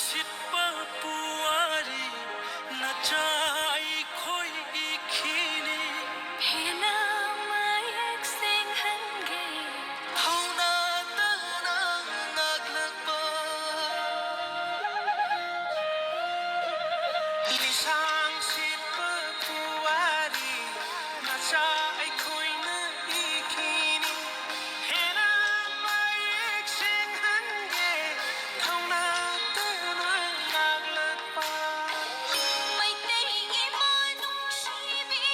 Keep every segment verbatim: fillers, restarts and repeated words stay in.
ꯁꯤꯠꯄ ꯄꯨꯋꯥꯔꯤ ꯅꯆꯥ ꯑꯩꯈꯣꯏ ꯏꯈꯤꯅꯤ꯫ ꯍꯦꯟꯅ ꯃꯌꯦꯛ ꯁꯦꯡꯍꯟꯒꯦ꯫ ꯊꯧꯅꯥ ꯇꯅ ꯉꯥꯛꯂꯛꯄ ꯂꯤꯁꯥꯡ ꯁꯤꯠꯄ ꯄꯨꯋꯥꯔꯤ ꯅꯆꯥ ꯑꯩꯈꯣꯏꯅ ꯏꯈꯤꯅꯤ꯫ ꯍꯦꯟꯅ ꯃꯌꯦꯛ ꯁꯦꯡꯍꯟꯒꯦ꯫ ꯊꯧꯅꯥ ꯇꯅ ꯉꯥꯛꯂꯛꯄ ꯃꯩꯇꯩ ꯏꯃꯥ ꯅꯨꯡꯁꯤꯕꯤ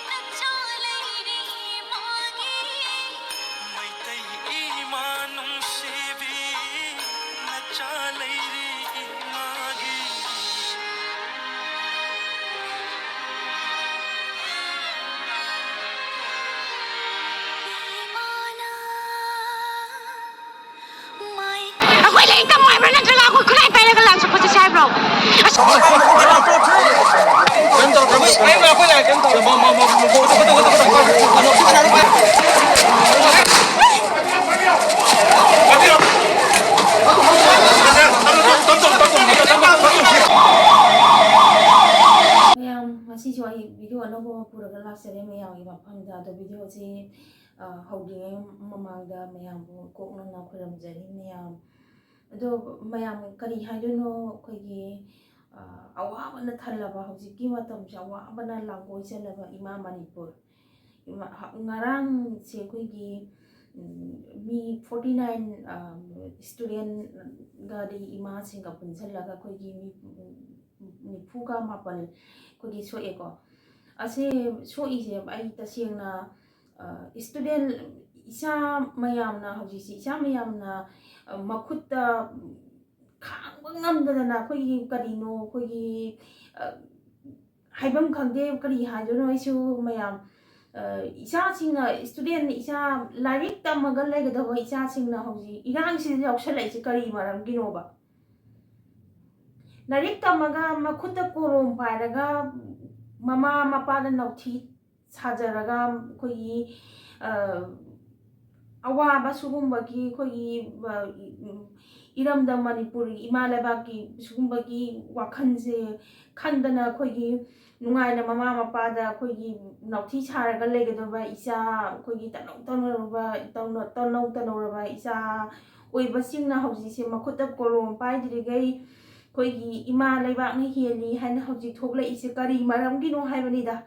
ꯅꯆꯥ ꯂꯩꯔꯤ ꯏꯃꯥꯒꯤ꯫ ꯃꯩꯇꯩ ꯏꯃꯥ ꯅꯨꯡꯁꯤꯕꯤ ꯅꯆꯥ ꯂꯩꯔꯤ ꯏꯃꯥꯒꯤ꯫ ꯏꯃꯥꯅ ꯑꯩꯈꯣꯏ ꯂꯥꯏꯔꯤꯛ ꯇꯝꯃꯣ ꯍꯥꯏꯕ꯭ꯔꯥ ꯅꯠꯇ꯭ꯔꯒ ꯑꯩꯈꯣꯏ ꯈꯨꯠꯂꯥꯏ ꯄꯥꯏꯔꯒ ꯂꯥꯟ ꯁꯣꯛꯄ ꯆꯠꯁꯦ ꯍꯥꯏꯕ꯭ꯔꯣ? ꯃꯌꯥꯝ, ꯉꯁꯤꯁꯨ ꯑꯩ ꯚꯤꯗꯤꯑꯣ ꯑꯅꯧꯕ ꯑꯃ ꯄꯨꯔꯒ ꯂꯥꯛꯆꯔꯦ ꯃꯌꯥꯝꯒꯤ ꯃꯐꯝꯗ꯫ ꯑꯗꯣ ꯚꯤꯗꯤꯑꯣꯁꯤ, ꯑ, ꯍꯧꯗ꯭ꯔꯤꯉꯩ ꯃꯃꯥꯡꯗ ꯃꯌꯥꯝꯕꯨ ꯀꯣꯛꯅꯅ ꯈꯨꯔꯨꯝꯖꯔꯤ ꯃꯌꯥꯝ꯫ ꯑꯗꯣ ꯃꯌꯥꯝ ꯀꯔꯤ ꯍꯥꯏꯗꯣꯏꯅꯣ, ꯑꯩꯈꯣꯏꯒꯤ, ꯑ, ꯑꯋꯥꯕꯅ ꯊꯜꯂꯕ ꯍꯧꯖꯤꯛꯀꯤ ꯃꯇꯝꯁꯦ, ꯑꯋꯥꯕꯅ ꯂꯥꯡꯒꯣꯏ ꯆꯜꯂꯕ ꯏꯃꯥ ꯃꯅꯤꯄꯨꯔ꯫ ꯏꯃꯥ-, ꯍ-, ꯉꯔꯥꯡꯁꯦ ꯑꯩꯈꯣꯏꯒꯤ, ꯎꯝ, ꯃꯤ forty nine, ꯑ, studentꯒꯗꯤ ꯏꯃꯥꯁꯤꯡꯒ ꯄꯨꯟꯁꯤꯜꯂꯒ ꯑꯩꯈꯣꯏꯒꯤ ꯃꯤ, ꯎꯝ, ꯅꯤꯐꯨꯒ ꯃꯥꯄꯜ ꯑꯩꯈꯣꯏꯒꯤ ꯁꯣꯛꯑꯦꯀꯣ꯫ ꯑꯁꯤ ꯁꯣꯛꯏꯁꯦ ꯑꯩ ꯇꯁꯦꯡꯅ, ꯑ, student ꯏꯆꯥ ꯃꯌꯥꯝꯅ ꯍꯧꯖꯤꯛꯁꯤ, ꯏꯆꯥ ꯃꯌꯥꯝꯅ, ꯑ, ꯃꯈꯨꯠꯇ ꯈꯥꯡꯕ ꯉꯝꯗꯗꯅ ꯑꯩꯈꯣꯏꯒꯤ ꯀꯔꯤꯅꯣ, ꯑꯩꯈꯣꯏꯒꯤ, ꯑ, ꯍꯥꯏꯐꯝ ꯈꯪꯗꯦ, ꯀꯔꯤ ꯍꯥꯏꯗꯣꯏꯅꯣ ꯑꯩꯁꯨ ꯃꯌꯥꯝ꯫ ꯑ, ꯏꯆꯥꯁꯤꯡꯅ, student ꯏꯆꯥ ꯂꯥꯏꯔꯤꯛ ꯇꯝꯃꯒ ꯂꯩꯒꯗꯕ ꯏꯆꯥꯁꯤꯡꯅ ꯍꯧꯖꯤꯛ ꯏꯔꯥꯡꯁꯤꯗ ꯌꯥꯎꯁꯜꯂꯛꯏꯁꯦ ꯀꯔꯤ ꯃꯔꯝꯒꯤꯅꯣꯕ? ꯂꯥꯏꯔꯤꯛ ꯇꯝꯃꯒ ꯃꯈꯨꯠꯇ ꯀꯣꯂꯣꯝ ꯄꯥꯏꯔꯒ ꯃꯃꯥ ꯃꯄꯥꯗ ꯅꯧꯊꯤ ꯁꯥꯖꯔꯒ ꯑꯩꯈꯣꯏꯒꯤ, ꯑ, ꯑꯋꯥꯕ ꯁꯤꯒꯨꯝꯕꯒꯤ ꯑꯩꯈꯣꯏꯒꯤ, ꯑ, ꯎꯝ, ꯏꯔꯝꯗꯝ ꯃꯅꯤꯄꯨꯔꯒꯤ ꯏꯃꯥ ꯂꯩꯕꯥꯛꯀꯤ ꯁꯤꯒꯨꯝꯕꯒꯤ ꯋꯥꯈꯜꯁꯦ ꯈꯟꯗꯅ ꯑꯩꯈꯣꯏꯒꯤ ꯅꯨꯡꯉꯥꯏꯅ ꯃꯃꯥ ꯃꯄꯥꯗ ꯑꯩꯈꯣꯏꯒꯤ ꯅꯥꯎꯊꯤ ꯁꯥꯔꯒ ꯂꯩꯒꯗꯕ ꯏꯆꯥ, ꯑꯩꯈꯣꯏꯒꯤ ꯇꯅꯧ ꯇꯅꯧꯔꯕ, ꯇꯧꯅ-, ꯇꯅꯧ ꯇꯅꯧꯔꯕ ꯏꯆꯥ ꯑꯣꯏꯕꯁꯤꯡꯅ ꯍꯧꯖꯤꯛꯁꯦ ꯃꯈꯨꯠꯇ ꯀꯣꯂꯣꯝ ꯄꯥꯏꯗ꯭ꯔꯤꯈꯩ ꯑꯩꯈꯣꯏꯒꯤ ꯏꯃꯥ ꯂꯩꯕꯥꯛꯅ ꯍꯦꯜꯂꯤ ꯍꯥꯏꯅ ꯍꯧꯖꯤꯛ ꯊꯣꯛꯂꯛꯏꯁꯦ ꯀꯔꯤ ꯃꯔꯝꯒꯤꯅꯣ ꯍꯥꯏꯕꯅꯤꯗ꯫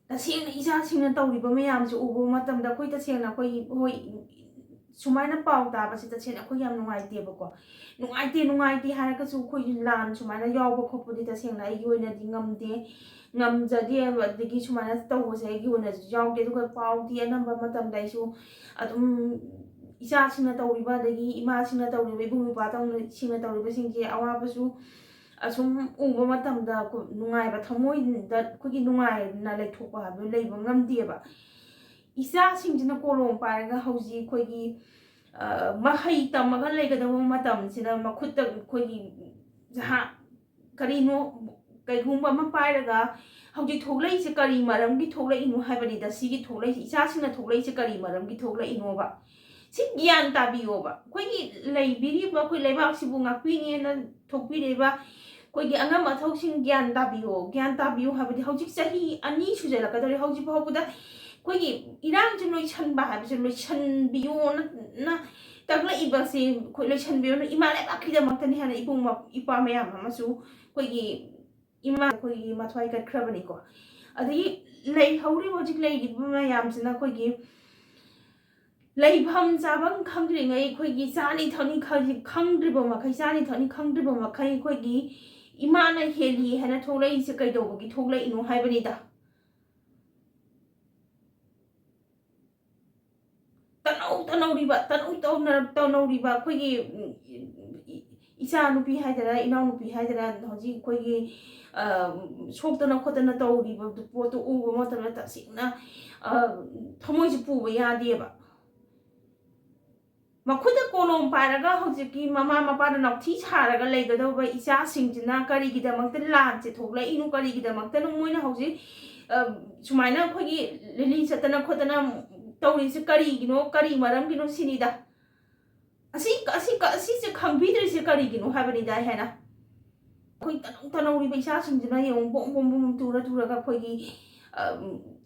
ꯇꯁꯦꯡꯅ ꯏꯆꯥꯁꯤꯡꯅ ꯇꯧꯔꯤꯕ ꯃꯌꯥꯝꯁꯦ ꯎꯕ ꯃꯇꯝꯗ ꯑꯩꯈꯣꯏ ꯇꯁꯦꯡꯅ ꯑꯩꯈꯣꯏ, ꯍꯣꯏ, ꯁꯨꯃꯥꯏꯅ ꯄꯥꯎ ꯇꯥꯕꯁꯦ ꯇꯁꯦꯡꯅ ꯑꯩꯈꯣꯏ ꯌꯥꯝ ꯅꯨꯡꯉꯥꯏꯇꯦꯕꯀꯣ꯫ ꯅꯨꯡꯉꯥꯏꯇꯦ, ꯅꯨꯡꯉꯥꯏꯇꯦ ꯍꯥꯏꯔꯒꯁꯨ ꯑꯩꯈꯣꯏꯒꯤ ꯂꯥꯟ ꯁꯨꯃꯥꯏꯅ ꯌꯥꯎꯕ ꯈꯣꯠꯄꯗꯤ ꯇꯁꯦꯡꯅ ꯑꯩꯒꯤ ꯑꯣꯏꯅꯗꯤ ꯉꯝꯗꯦ, ꯉꯝꯖꯗꯦ꯫ ꯑꯗꯒꯤ ꯁꯨꯃꯥꯏꯅ ꯇꯧꯕꯁꯦ ꯑꯩꯒꯤ ꯑꯣꯏꯅꯁꯨ ꯌꯥꯎꯗꯦ꯫ ꯑꯗꯨꯒ ꯄꯥꯎꯗꯤ ꯑꯅꯝꯕ ꯃꯇꯝꯗ ꯑꯩꯁꯨ ꯑꯗꯨꯝ ꯏꯆꯥꯁꯤꯡꯅ ꯇꯧꯔꯤꯕ, ꯑꯗꯒꯤ ꯏꯃꯥꯁꯤꯡꯅ ꯇꯧꯔꯤꯕ, ꯏꯕꯨꯡ ꯏꯄ꯭ꯋꯥꯁꯤꯡꯅ ꯇꯧꯔꯤꯕꯁꯤꯡꯁꯦ ꯑꯋꯥꯕꯁꯨ ꯑꯁꯨꯝ ꯎꯕ ꯃꯇꯝꯗ ꯀꯣ, ꯅꯨꯡꯉꯥꯏꯕ ꯊꯃꯣꯏꯗ ꯑꯩꯈꯣꯏꯒꯤ ꯅꯨꯡꯉꯥꯏꯅ ꯂꯩꯊꯣꯛꯄ ꯍꯥꯏꯕꯗꯨ ꯂꯩꯕ ꯉꯝꯗꯦꯕ꯫ ꯏꯆꯥꯁꯤꯡꯁꯤꯅ ꯀꯣꯂꯣꯝ ꯄꯥꯏꯔꯒ ꯍꯧꯖꯤꯛ ꯑꯩꯈꯣꯏꯒꯤ, ꯑ, ꯃꯍꯩ ꯇꯝꯃꯒ ꯂꯩꯒꯗꯕ ꯃꯇꯝꯁꯤꯗ ꯃꯈꯨꯠꯇ ꯑꯩꯈꯣꯏꯒꯤ ꯖꯍꯥ-, ꯀꯔꯤꯅꯣ, ꯀꯩꯒꯨꯝꯕ ꯑꯃ ꯄꯥꯏꯔꯒ ꯍꯧꯖꯤꯛ ꯊꯣꯛꯂꯛꯏꯁꯦ ꯀꯔꯤ ꯃꯔꯝꯒꯤ ꯊꯣꯛꯂꯛꯏꯅꯣ ꯍꯥꯏꯕꯅꯤꯗ꯫ ꯁꯤꯒꯤ ꯊꯣꯛꯂꯛꯏꯁꯦ, ꯏꯆꯥꯁꯤꯡꯅ ꯊꯣꯛꯂꯛꯏꯁꯦ ꯀꯔꯤ ꯃꯔꯝꯒꯤ ꯊꯣꯛꯂꯛꯏꯅꯣꯕ? ꯁꯤ ꯒ꯭ꯌꯥꯟ ꯇꯥꯕꯤꯌꯣꯕ꯫ ꯑꯩꯈꯣꯏꯒꯤ ꯂꯩꯕꯤꯔꯤꯕ ꯑꯩꯈꯣꯏ ꯂꯩꯕꯥꯛꯁꯤꯕꯨ ꯉꯥꯛꯄꯤꯅꯦꯅ ꯊꯣꯛꯄꯤꯔꯛꯏꯕ ꯑꯩꯈꯣꯏꯒꯤ ꯑꯉꯝ ꯑꯊꯧꯁꯤꯡ ꯒ꯭ꯌꯥꯟ ꯇꯥꯕꯤꯌꯣ꯫ ꯒ꯭ꯌꯥꯟ ꯇꯥꯕꯤꯌꯣ ꯍꯥꯏꯕꯗꯤ ꯍꯧꯖꯤꯛ ꯆꯍꯤ ꯑꯅꯤ ꯁꯨꯖꯜꯂꯛꯀꯗꯧꯔꯦ꯫ ꯍꯧꯖꯤꯛ ꯐꯥꯎꯕꯗ ꯑꯩꯈꯣꯏꯒꯤ ꯏꯔꯥꯡꯁꯨ ꯂꯣꯏꯁꯟꯕ ꯍꯥꯏꯕꯁꯦ ꯂꯣꯏꯁꯟꯕꯤꯌꯣꯅ, ꯅ ꯇꯛꯂꯛꯏꯕꯁꯦ ꯑꯩꯈꯣꯏ ꯂꯣꯏꯁꯟꯕꯤꯌꯣꯅ ꯏꯃꯥ ꯂꯩꯕꯥꯛꯀꯤꯗꯃꯛꯇꯅꯤ ꯍꯥꯏꯅ ꯏꯕꯨꯡ ꯃ-, ꯏꯄ꯭ꯋꯥ ꯃꯌꯥꯝ ꯑꯃꯁꯨ ꯑꯩꯈꯣꯏꯒꯤ ꯏꯃꯥ ꯑꯩꯈꯣꯏꯒꯤ ꯃꯊ꯭ꯋꯥꯏ ꯀꯠꯈ꯭ꯔꯕꯅꯤꯀꯣ꯫ ꯑꯗꯒꯤ ꯂꯩꯍꯧꯔꯤꯕ, ꯍꯧꯖꯤꯛ ꯂꯩꯔꯤꯕ ꯃꯌꯥꯝꯁꯤꯅ ꯑꯩꯈꯣꯏꯒꯤ ꯂꯩꯐꯝ ꯆꯥꯐꯝ ꯈꯪꯗ꯭ꯔꯤꯉꯩ, ꯑꯩꯈꯣꯏꯒꯤ ꯆꯥꯅꯤ ꯊꯛꯅꯤ ꯈ-, ꯈꯪꯗ꯭ꯔꯤꯕ ꯃꯈꯩ, ꯆꯥꯅꯤ ꯊꯛꯅꯤ ꯈꯪꯗ꯭ꯔꯤꯕ ꯃꯈꯩ ꯑꯩꯈꯣꯏꯒꯤ ꯏꯃꯥꯅ ꯍꯦꯜꯂꯤ ꯍꯥꯏꯅ ꯊꯣꯛꯂꯛꯏꯁꯦ ꯀꯩꯗꯧꯕꯒꯤ ꯊꯣꯛꯂꯛꯏꯅꯣ ꯍꯥꯏꯕꯅꯤꯗ꯫ ꯇꯅꯧ ꯇꯅꯧꯔꯤꯕ, ꯇꯅꯧ ꯇꯧꯅ-, ꯇꯅꯧꯔꯤꯕ ꯑꯩꯈꯣꯏꯒꯤ, ꯎꯝ, ꯏ-, ꯏꯆꯥ ꯅꯨꯄꯤ ꯍꯥꯏꯗꯅ, ꯏꯅꯥꯎ ꯅꯨꯄꯤ ꯍꯥꯏꯗꯅ ꯍꯧꯖꯤꯛ ꯑꯩꯈꯣꯏꯒꯤ, ꯑ, ꯁꯣꯛꯇꯅ ꯈꯣꯠꯇꯅ ꯇꯧꯔꯤꯕ ꯄꯣꯠꯇꯨ ꯎꯕ ꯃꯇꯝꯗ ꯇꯁꯦꯡꯅ, ꯑ, ꯊꯃꯣꯏꯁꯦ ꯄꯨꯕ ꯌꯥꯗꯦꯕ꯫ ꯃꯈꯨꯠꯇ ꯀꯣꯂꯣꯝ ꯄꯥꯏꯔꯒ ꯍꯧꯖꯤꯛꯀꯤ ꯃꯃꯥ ꯃꯄꯥꯅ ꯅꯥꯎꯊꯤ ꯁꯥꯔꯒ ꯂꯩꯒꯗꯧꯕ ꯏꯆꯥꯁꯤꯡꯁꯤꯅ ꯀꯔꯤꯒꯤꯗꯃꯛꯇ ꯂꯥꯟꯁꯦ ꯊꯣꯛꯂꯛꯏꯅꯣ? ꯀꯔꯤꯒꯤꯗꯃꯛꯇꯅꯣ ꯃꯣꯏꯅ ꯍꯧꯖꯤꯛ, ꯑ, ꯁꯨꯃꯥꯏꯅ ꯑꯩꯈꯣꯏꯒꯤ ꯔꯦꯂꯤ ꯆꯠꯇꯅ ꯈꯣꯠꯇꯅ ꯇꯧꯔꯤꯁꯦ ꯀꯔꯤꯒꯤꯅꯣ, ꯀꯔꯤ ꯃꯔꯝꯒꯤꯅꯣ ꯁꯤꯅꯤꯗ꯫ ꯑꯁꯤ, ꯑꯁꯤ, ꯑꯁꯤꯁꯦ ꯈꯪꯕꯤꯗ꯭ꯔꯤꯁꯦ ꯀꯔꯤꯒꯤꯅꯣ ꯍꯥꯏꯕꯅꯤꯗ ꯑꯩ ꯍꯥꯏꯅ꯫ ꯑꯩꯈꯣꯏ ꯇꯅꯧ ꯇꯅꯧꯔꯤꯕ ꯏꯆꯥꯁꯤꯡꯁꯤꯅ ꯌꯦꯡꯉꯨ, ꯕꯣꯝ ꯕꯣꯝ ꯕꯣꯝ ꯇꯨꯔ ꯇꯨꯔꯒ ꯑꯩꯈꯣꯏꯒꯤ, ꯑ,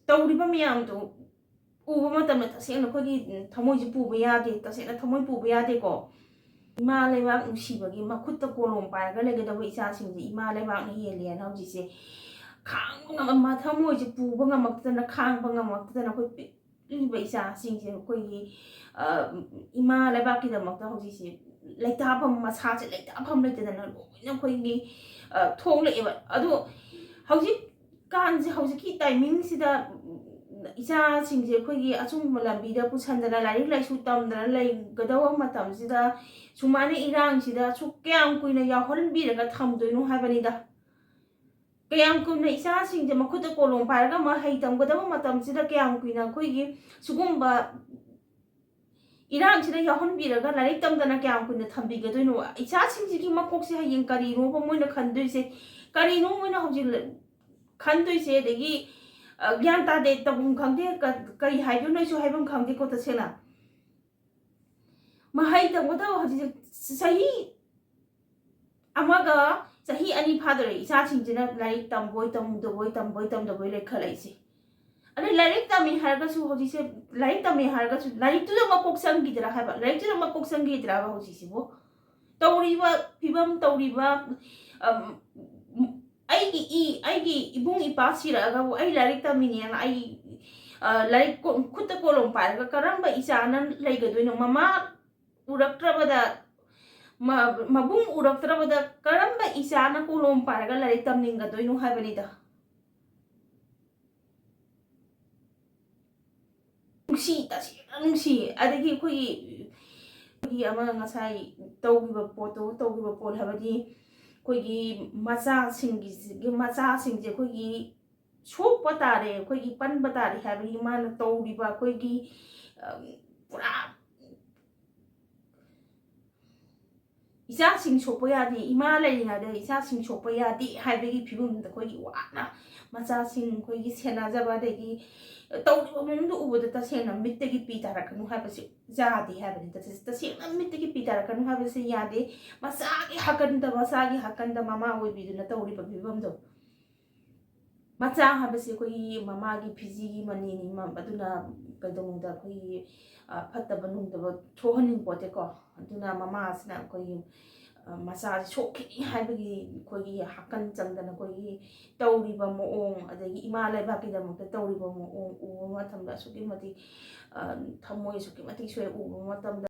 ꯇꯧꯔꯤꯕ ꯃꯌꯥꯝꯗꯣ ꯎꯕ ꯃꯇꯝꯗ ꯇꯁꯦꯡꯅ ꯑꯩꯈꯣꯏꯒꯤ ꯊꯃꯣꯏꯁꯦ ꯄꯨꯕ ꯌꯥꯗꯦ, ꯇꯁꯦꯡꯅ ꯊꯃꯣꯏ ꯄꯨꯕ ꯌꯥꯗꯦꯀꯣ꯫ ꯏꯃꯥ ꯂꯩꯕꯥꯛ ꯅꯨꯡꯁꯤꯕꯒꯤ ꯃꯈꯨꯠꯇ ꯀꯣꯂꯣꯝ ꯄꯥꯏꯔꯒ ꯂꯩꯒꯗꯧꯕ ꯏꯆꯥꯁꯤꯡꯁꯦ ꯏꯃꯥ ꯂꯩꯕꯥꯛꯅ ꯍꯦꯜꯂꯦꯅ ꯍꯧꯖꯤꯛꯁꯦ ꯈꯥꯡꯕ ꯉꯝ-, ꯊꯃꯣꯏꯁꯦ ꯄꯨꯕ ꯉꯝꯃꯛꯇꯗꯅ, ꯈꯥꯡꯕ ꯉꯝꯃꯛꯇꯗꯅ ꯑꯩꯈꯣꯏ ꯄꯤꯛꯂꯤꯕ ꯏꯆꯥꯁꯤꯡꯁꯦ ꯑꯩꯈꯣꯏꯒꯤ, ꯑ, ꯏꯃꯥ ꯂꯩꯕꯥꯛꯀꯤꯗꯃꯛꯇ ꯍꯧꯖꯤꯛꯁꯦ ꯂꯩꯇꯥꯐꯝ, ꯃꯁꯥꯁꯦ ꯂꯩꯇꯥꯐꯝ ꯂꯩꯇꯗꯅ ꯂꯣꯏꯅ ꯑꯩꯈꯣꯏꯒꯤ, ꯑ, ꯊꯣꯛꯂꯛꯑꯦꯕ꯫ ꯑꯗꯣ ꯍꯧꯖꯤꯛꯀꯥꯟꯁꯦ, ꯍꯧꯖꯤꯛꯀꯤ ꯇꯥꯏꯃꯤꯡꯁꯤꯗ ꯏꯆꯥꯁꯤꯡꯁꯦ ꯑꯩꯈꯣꯏꯒꯤ ꯑꯆꯨꯝꯕ ꯂꯝꯕꯤꯗ ꯄꯨꯁꯟꯗꯅ ꯂꯥꯏꯔꯤꯛ ꯂꯥꯏꯁꯨ ꯇꯝꯗꯅ ꯂꯩꯒꯗꯧꯕ ꯃꯇꯝꯁꯤꯗ ꯁꯨꯃꯥꯏꯅ ꯏꯔꯥꯡꯁꯤꯗ ꯑꯁꯨꯛ ꯀꯌꯥꯝ ꯀꯨꯏꯅ ꯌꯥꯎꯍꯟꯕꯤꯔꯒ ꯊꯝꯗꯣꯏꯅꯣ ꯍꯥꯏꯕꯅꯤꯗ꯫ ꯀꯌꯥꯝ ꯀꯨꯏꯅ ꯏꯆꯥꯁꯤꯡꯁꯦ ꯃꯈꯨꯠꯇ ꯀꯣꯂꯣꯝ ꯄꯥꯏꯔꯒ ꯃꯍꯩ ꯇꯝꯒꯗꯕ ꯃꯇꯝꯁꯤꯗ ꯀꯌꯥꯝ ꯀꯨꯏꯅ ꯑꯩꯈꯣꯏꯒꯤ ꯁꯤꯒꯨꯝꯕ ꯏꯔꯥꯡꯁꯤꯗ ꯌꯥꯎꯍꯟꯕꯤꯔꯒ ꯂꯥꯏꯔꯤꯛ ꯇꯝꯗꯅ ꯀꯌꯥꯝ ꯀꯨꯏꯅ ꯊꯝꯕꯤꯒꯗꯣꯏꯅꯣ? ꯏꯆꯥꯁꯤꯡꯁꯤꯒꯤ ꯃꯀꯣꯛꯁꯦ ꯍꯌꯦꯡ ꯀꯔꯤꯅꯣꯕ ꯃꯣꯏꯅ ꯈꯟꯗꯣꯏꯁꯦ? ꯀꯔꯤꯅꯣ ꯃꯣꯏꯅ ꯍꯧꯖꯤꯛ ꯂ-, ꯈꯟꯗꯣꯏꯁꯦ? ꯑꯗꯒꯤ, ꯑ, ꯒ꯭ꯌꯥꯟ ꯇꯥꯗꯦ, ꯇꯧꯐꯝ ꯈꯪꯗꯦ, ꯀ-, ꯀꯔꯤ ꯍꯥꯏꯗꯣꯏꯅꯣ ꯑꯩꯁꯨ ꯍꯥꯏꯐꯝ ꯈꯪꯗꯦꯀꯣ ꯇꯁꯦꯡꯅ꯫ ꯃꯍꯩ ꯇꯝꯒꯗꯕ ꯍꯧꯖꯤꯛ ꯆꯍꯤ ꯑꯃꯒ ꯆꯍꯤ ꯑꯅꯤ ꯐꯥꯗꯣꯔꯦ ꯏꯆꯥꯁꯤꯡꯁꯤꯅ ꯂꯥꯏꯔꯤꯛ ꯇꯝꯕꯣꯏ ꯇꯝꯗꯕꯣꯏ, ꯇꯝꯕꯣꯏ ꯇꯝꯗꯕꯣꯏ ꯂꯩꯈꯠꯂꯛꯏꯁꯦ꯫ ꯑꯗꯩ ꯂꯥꯏꯔꯤꯛ ꯇꯝꯃꯤ ꯍꯥꯏꯔꯒꯁꯨ ꯍꯧꯖꯤꯛꯁꯦ ꯂꯥꯏꯔꯤꯛ ꯇꯝꯃꯤ ꯍꯥꯏꯔꯒꯁꯨ ꯂꯥꯏꯔꯤꯛꯇꯨꯗ ꯃꯀꯣꯛ ꯆꯪꯈꯤꯗ꯭ꯔꯥ ꯍꯥꯏꯕ? ꯂꯥꯏꯔꯤꯛꯇꯨꯗ ꯃꯀꯣꯛ ꯆꯪꯈꯤꯗ꯭ꯔꯥꯕ ꯍꯧꯖꯤꯛꯁꯤꯕꯨ? ꯇꯧꯔꯤꯕ ꯐꯤꯕꯝ, ꯇꯧꯔꯤꯕ, ꯑꯝ, ꯑꯩꯒꯤ ꯏ, ꯑꯩꯒꯤ ꯏꯕꯨꯡ ꯏꯄ꯭ꯋꯥ ꯁꯤꯔꯛꯑꯒꯕꯨ ꯑꯩ ꯂꯥꯏꯔꯤꯛ ꯇꯝꯃꯤꯅꯦꯅ ꯑꯩ, ꯑ, ꯂꯥꯏꯔꯤꯛ ꯀꯣ-, ꯈꯨꯠꯇ ꯀꯣꯂꯣꯝ ꯄꯥꯏꯔꯒ ꯀꯔꯝꯕ ꯏꯆꯥꯅ ꯂꯩꯒꯗꯣꯏꯅꯣ? ꯃꯃꯥ ꯎꯔꯛꯇ꯭ꯔꯕꯗ, ꯃ-, ꯃꯕꯨꯡ ꯎꯔꯛꯇ꯭ꯔꯕꯗ ꯀꯔꯝꯕ ꯏꯆꯥꯅ ꯀꯣꯂꯣꯝ ꯄꯥꯏꯔꯒ ꯂꯥꯏꯔꯤꯛ ꯇꯝꯅꯤꯡꯒꯗꯣꯏꯅꯣ ꯍꯥꯏꯕꯅꯤꯗ꯫ ꯅꯨꯡꯁꯤ, ꯇꯁꯦꯡꯅ ꯅꯨꯡꯁꯤ꯫ ꯑꯗꯒꯤ ꯑꯩꯈꯣꯏꯒꯤ, ꯑꯩꯈꯣꯏꯒꯤ ꯑꯃ ꯉꯁꯥꯏ ꯇꯧꯈꯤꯕ ꯄꯣꯠꯇꯣ, ꯇꯧꯈꯤꯕ ꯄꯣꯠ ꯍꯥꯏꯕꯗꯤ ꯑꯩꯈꯣꯏꯒꯤ ꯃꯆꯥꯁꯤꯡꯒꯤ, ꯃꯆꯥꯁꯤꯡꯁꯦ ꯑꯩꯈꯣꯏꯒꯤ ꯁꯣꯛꯄ ꯇꯥꯔꯦ, ꯑꯩꯈꯣꯏꯒꯤ ꯄꯟꯕ ꯇꯥꯔꯦ ꯍꯥꯏꯕꯒꯤ ꯃꯥꯅ ꯇꯧꯔꯤꯕ ꯑꯩꯈꯣꯏꯒꯤ, ꯑ, ꯄꯨꯔꯥ ꯏꯆꯥꯁꯤꯡ ꯁꯣꯛꯄ ꯌꯥꯗꯦ, ꯏꯃꯥ ꯂꯩꯔꯤꯉꯩꯗ ꯏꯆꯥꯁꯤꯡ ꯁꯣꯛꯄ ꯌꯥꯗꯦ ꯍꯥꯏꯕꯒꯤ ꯐꯤꯕꯝꯗ ꯑꯩꯈꯣꯏꯒꯤ ꯋꯥꯅ ꯃꯆꯥꯁꯤꯡ ꯑꯩꯈꯣꯏꯒꯤ ꯁꯦꯟꯅꯖꯕ, ꯑꯗꯒꯤ ꯇꯧꯔꯤꯕ ꯃꯑꯣꯡꯗꯣ ꯎꯕꯗ ꯇꯁꯦꯡꯅ ꯃꯤꯠꯇꯒꯤ ꯄꯤ ꯇꯥꯔꯛꯀꯅꯨ ꯍꯥꯏꯕꯁꯤ ꯌꯥꯗꯦ ꯍꯥꯏꯕꯅꯤ꯫ ꯇꯁꯦ-, ꯇꯁꯦꯡꯅ ꯃꯤꯠꯇꯒꯤ ꯄꯤ ꯇꯥꯔꯛꯀꯅꯨ ꯍꯥꯏꯕꯁꯤ ꯌꯥꯗꯦ꯫ ꯃꯆꯥꯒꯤ ꯍꯥꯀꯟꯗ, ꯃꯆꯥꯒꯤ ꯍꯥꯀꯟꯗ ꯃꯃꯥ ꯑꯣꯏꯕꯤꯗꯨꯅ ꯇꯧꯔꯤꯕ ꯐꯤꯕꯝꯗꯣ, ꯃꯆꯥ ꯍꯥꯏꯕꯁꯤ ꯑꯩꯈꯣꯏꯒꯤ ꯃꯃꯥꯒꯤ ꯐꯤꯖꯤꯒꯤ ꯃꯅꯤꯅꯤ꯫ ꯃ-, ꯑꯗꯨꯅ ꯀꯩꯗꯧꯅꯨꯡꯗ ꯑꯩꯈꯣꯏꯒꯤ, ꯑ, ꯐꯠꯇꯕ ꯅꯨꯡꯗꯕ ꯊꯣꯛꯍꯟꯅꯤꯡꯄꯣꯠꯇꯦꯀꯣ꯫ ꯑꯗꯨꯅ ꯃꯃꯥꯁꯤꯅ ꯑꯩꯈꯣꯏꯒꯤ, ꯑ, ꯃꯆꯥꯁꯤ ꯁꯣꯛꯈꯤꯅꯤ ꯍꯥꯏꯕꯒꯤ ꯑꯩꯈꯣꯏꯒꯤ ꯍꯥꯀꯟ ꯆꯪꯗꯅ ꯑꯩꯈꯣꯏꯒꯤ ꯇꯧꯔꯤꯕ ꯃꯑꯣꯡ, ꯑꯗꯒꯤ ꯏꯃꯥ ꯂꯩꯕꯥꯛꯀꯤꯗꯃꯛꯇ ꯇꯧꯔꯤꯕ ꯃꯑꯣꯡ ꯎꯕ ꯃꯇꯝꯗ ꯑꯁꯨꯛꯀꯤ ꯃꯇꯤꯛ, ꯑ, ꯊꯃꯣꯏ ꯑꯁꯨꯛꯀꯤ ꯃꯇꯤꯛ ꯁꯣꯛꯑꯦ꯫ ꯎꯕ ꯃꯇꯝꯗ